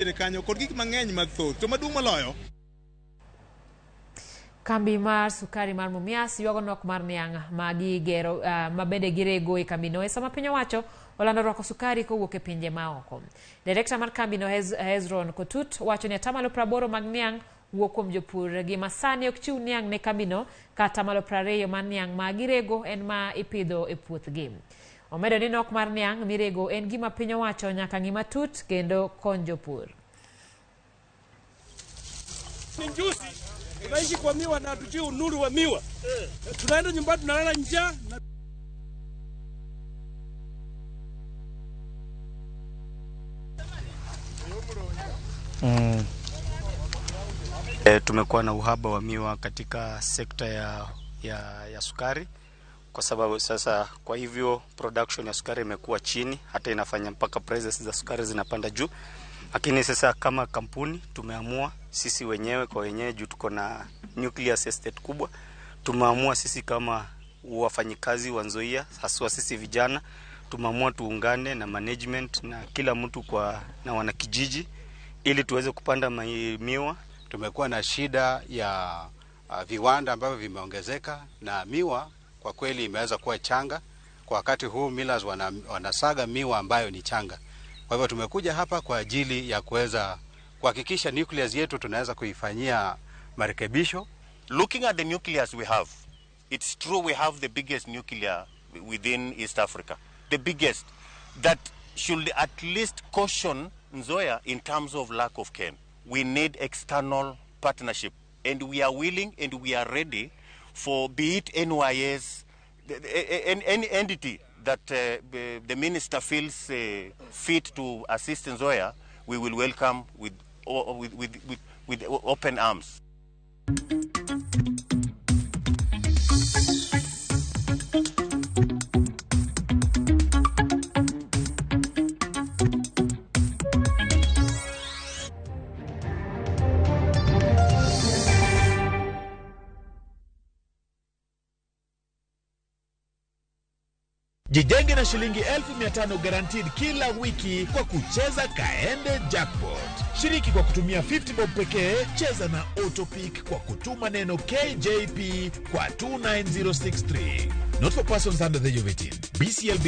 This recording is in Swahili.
Kanyo kod gik mang'eny mathoth to maduong' moloyo. Kambi mar sukari mar Mumias ywago nok mar niang' ma gigero ma bende girego e kambino e sama piny owacho olando rwako sukari kowuok e pinje maoko. Direkta mar kambino Hezron Kotut wacho ni 80% mag niang' wuok kuom jopur gi masani ok chiw niang' ne kambino ka 20% mar niang' ma girego en ma ipidho e puothgi. Omedo ni nok mar niang' mirego en gima piny owacho nyaka ng'i matut kendo kony jopur. Ni njusi tunaishi kwa miwa na hatujui unuru wa miwa. Tunaenda nyumbani tunalala njaa na Tumekuwa na uhaba wa miwa katika sekta ya sukari kwa sababu sasa, kwa hivyo production ya sukari imekuwa chini, hata inafanya mpaka prices za sukari zinapanda juu. Lakini sasa kama kampuni tumeamua sisi wenyewe kwa wenyewe, juu tuko na nucleus estate kubwa, tumeamua sisi kama wafanyikazi wa Nzoia, haswa sisi vijana, tumeamua tuungane na management na kila mtu kwa na wanakijiji ili tuweze kupanda miwa. Tumekuwa na shida ya viwanda ambavyo vimeongezeka na miwa kwa kweli imeweza kuwa changa. Kwa wakati huu millers wanasaga miwa ambayo ni changa. Kwa hivyo tumekuja hapa kwa ajili ya kuweza kuhakikisha nucleus yetu tunaweza kuifanyia marekebisho. Looking at the nucleus we have, it's true we have the biggest nuclear within East Africa, the biggest, that should at least caution Nzoia in terms of lack of cane. We need external partnership, and we are willing and we are ready for, be it NYS, any entity that the minister feels fit to assist Nzoia, we will welcome with open arms. Jijenge na shilingi 500,000 guaranteed kila wiki kwa kucheza Kaende Jackpot. Shiriki kwa kutumia 50 bob pekee, cheza na Autopick kwa kutuma neno KJP kwa 29063. Not for persons under the age of 18. BCLB.